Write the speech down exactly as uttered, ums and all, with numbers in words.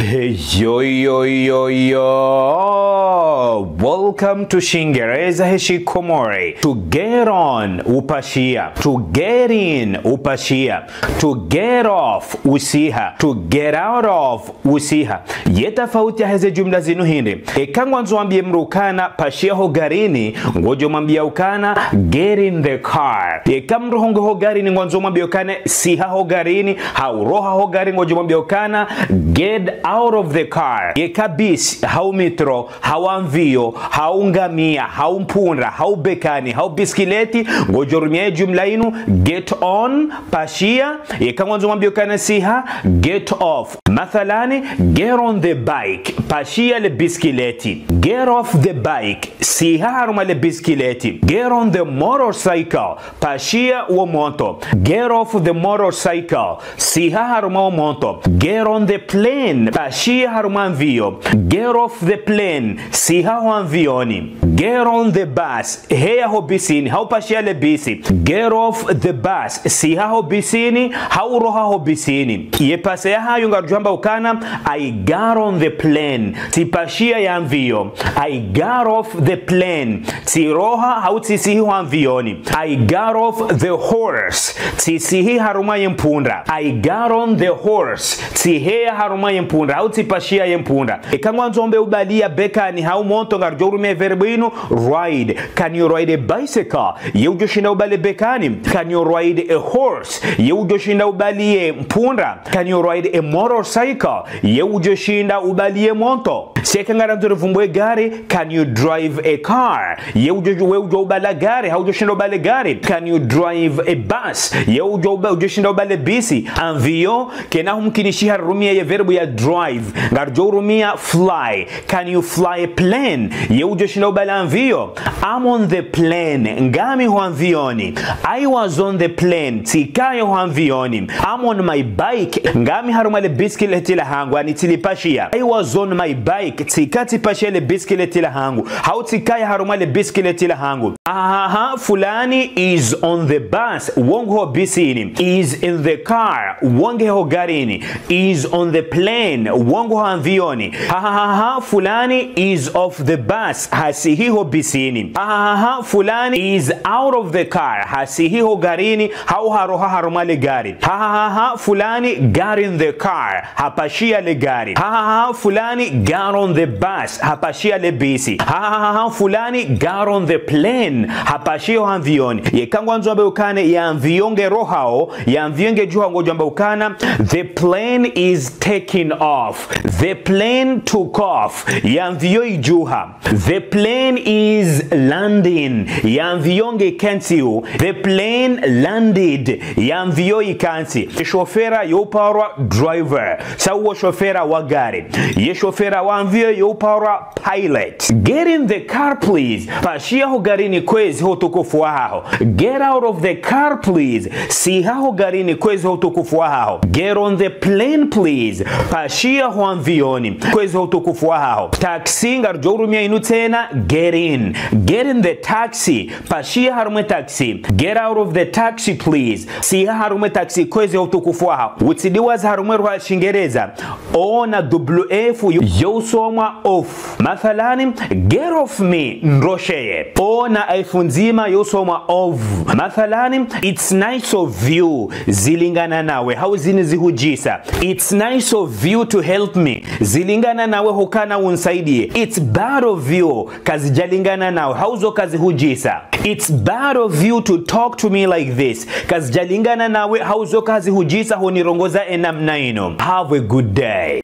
Hey, yo, yo, yo, yo. Welcome to Shingereza he Shikomori. To get on, upashia. To get in, upashia. To get off, usiha. To get out of, usiha. Ye tafauti yaheze jumla zinu hindri? Eka ngwandzo wambie mdru ukana pashia ho garini, ngodjo mwambia ukana get in the car. Eka mdru nge ho garini ngwandzo mwambie ukana siha ho garini, hau roha ho gari, ngodjo mwambia ukana get out of the car. Eka bisi, hau mitro, hau anvio, hau ngamia, hau mpundra, hau bekani, hau bisikileti, ngodjo rumia ye jumla inu, get on, pashia. Eka ngwandzo mwambie ukana siha, get off. Mathalani, get on the bike, pashia le bisikileti. Get off the bike, siha harumwa le bisikileti. Get on the motorcycle, pashia wo monto. Get off the motorcycle, siha harumwa wo monto. Get on the plane, pashia harumwa anvio. Get off the plane, siha ho anvioni. Get on the bus, heya ho bisini, hau pashia le bisi. Get off the bus, siha ho bisini, hau roha ho bisini. Ye passé yahayo ngarudjo amba ukana, I got on the plane, tsipashia ye anvio. I got off the plane, tsiroha hau tsisihi ho anvioni. I got off the horse, tsisihi harumwa ye mpundra. I got on the horse, tsiheya harumwa ye mpundra, hau tsipashia ye mpundra. Eka ngwandzo wambe ubalia bekani hau monto ngarudjo urumia verbe inu, ride. Can you ride a bicycle? Ye udjo shinda ubale bekani. Can you ride a horse? Ye udjo shinda ubalie mpundra. Can you ride a motorcycle? Ye udjo shinda ubalie monto. Sha eka ngarandzo rivumbue gari, can you drive a car? Ye udjo, we udjo ubala gari, hau udjo shinda ubale gari. Can you drive a bus? Ye udjo uba-, udjo shinda ubale bisi. Anvio, kayina humkinishiha rirumie ye verbe ya drive. Ngarudjo urumia fly. Can you fly a plane? Ye udjo shinda ubala anvio. I'm on the plane, ngami ho anvioni. I was on the plane, tsikaya ho anvioni. I'm on my bike, ngami harumwa le bisikileti lahangu, ani tsilipashia. I was on my bike, tsika tsipashia le bisikileti lahangu. Hau tsikaya harumwa le bisikileti lahangu. Ahaha, fulani is on the bus, wo ngu ho bisini. Is in the car, wo nge ho garini. Is on the plane, wo ngu ho anvioni. Hahaha, fulani is off the bus, hasihi ho bisini. Hahaha, fulani is out of the car, hasihi ho garini, hau haroha harumwa le gari. Hahaha, fulani got in the car, hapashia le gari. Hahaha, fulani got on the bus, hapashia le bisi. Hahaha, fulani got on the plane, hapashia ho anvioni. Yeka ngwandzo wambe ukana ye anvio nge rohao, ye anvio nge djuha, ngodjo amba ukana, the plane is taking off. The plane took off. Ye anvio idjuha. The plane is landing. Ye anvio nge kentsiu. The plane landed. Ye anvio ikantsi. Shofera yo uparwa driver. Sha wo shofera wa gari. Ye shofera wa anvio yo uparwa pilot. Get in the car, please. Pashia ho garini kwezi ho utukufu wahaho. Get out of the car, please. Siha ho garini kwezi ho utukufu wahaho. Get on the plane, please. Pashia ho anvioni kwezi ho utukufu wahaho. Taxi, ngarudjo urumia inu tsena, get in. Get in the taxi. Pashia harumwa ye taxi. Get out of the taxi, please. Siha harumwa ye taxi kwezi ho utukufu wahaho. Utsidiwaza harumwa ye lugha ya Shingereza. O na double F yo, yo usomwa off. Mathalani, get off me, ndrosheye. O na F ndzima yo usomwa of. Mathalani, it's nice of you, zilingana nawe, hau zini zihudjisa. It's nice of you to help me, zilingana nawe hukana unsaidie. It's bad of you, kazidjalingana nawe, hau zo kazihudjisa. It's bad of you to talk to me like this, kazidjalingana nawe, hau zo kazihudjisa honirongoza ye namna inu. Have a good day.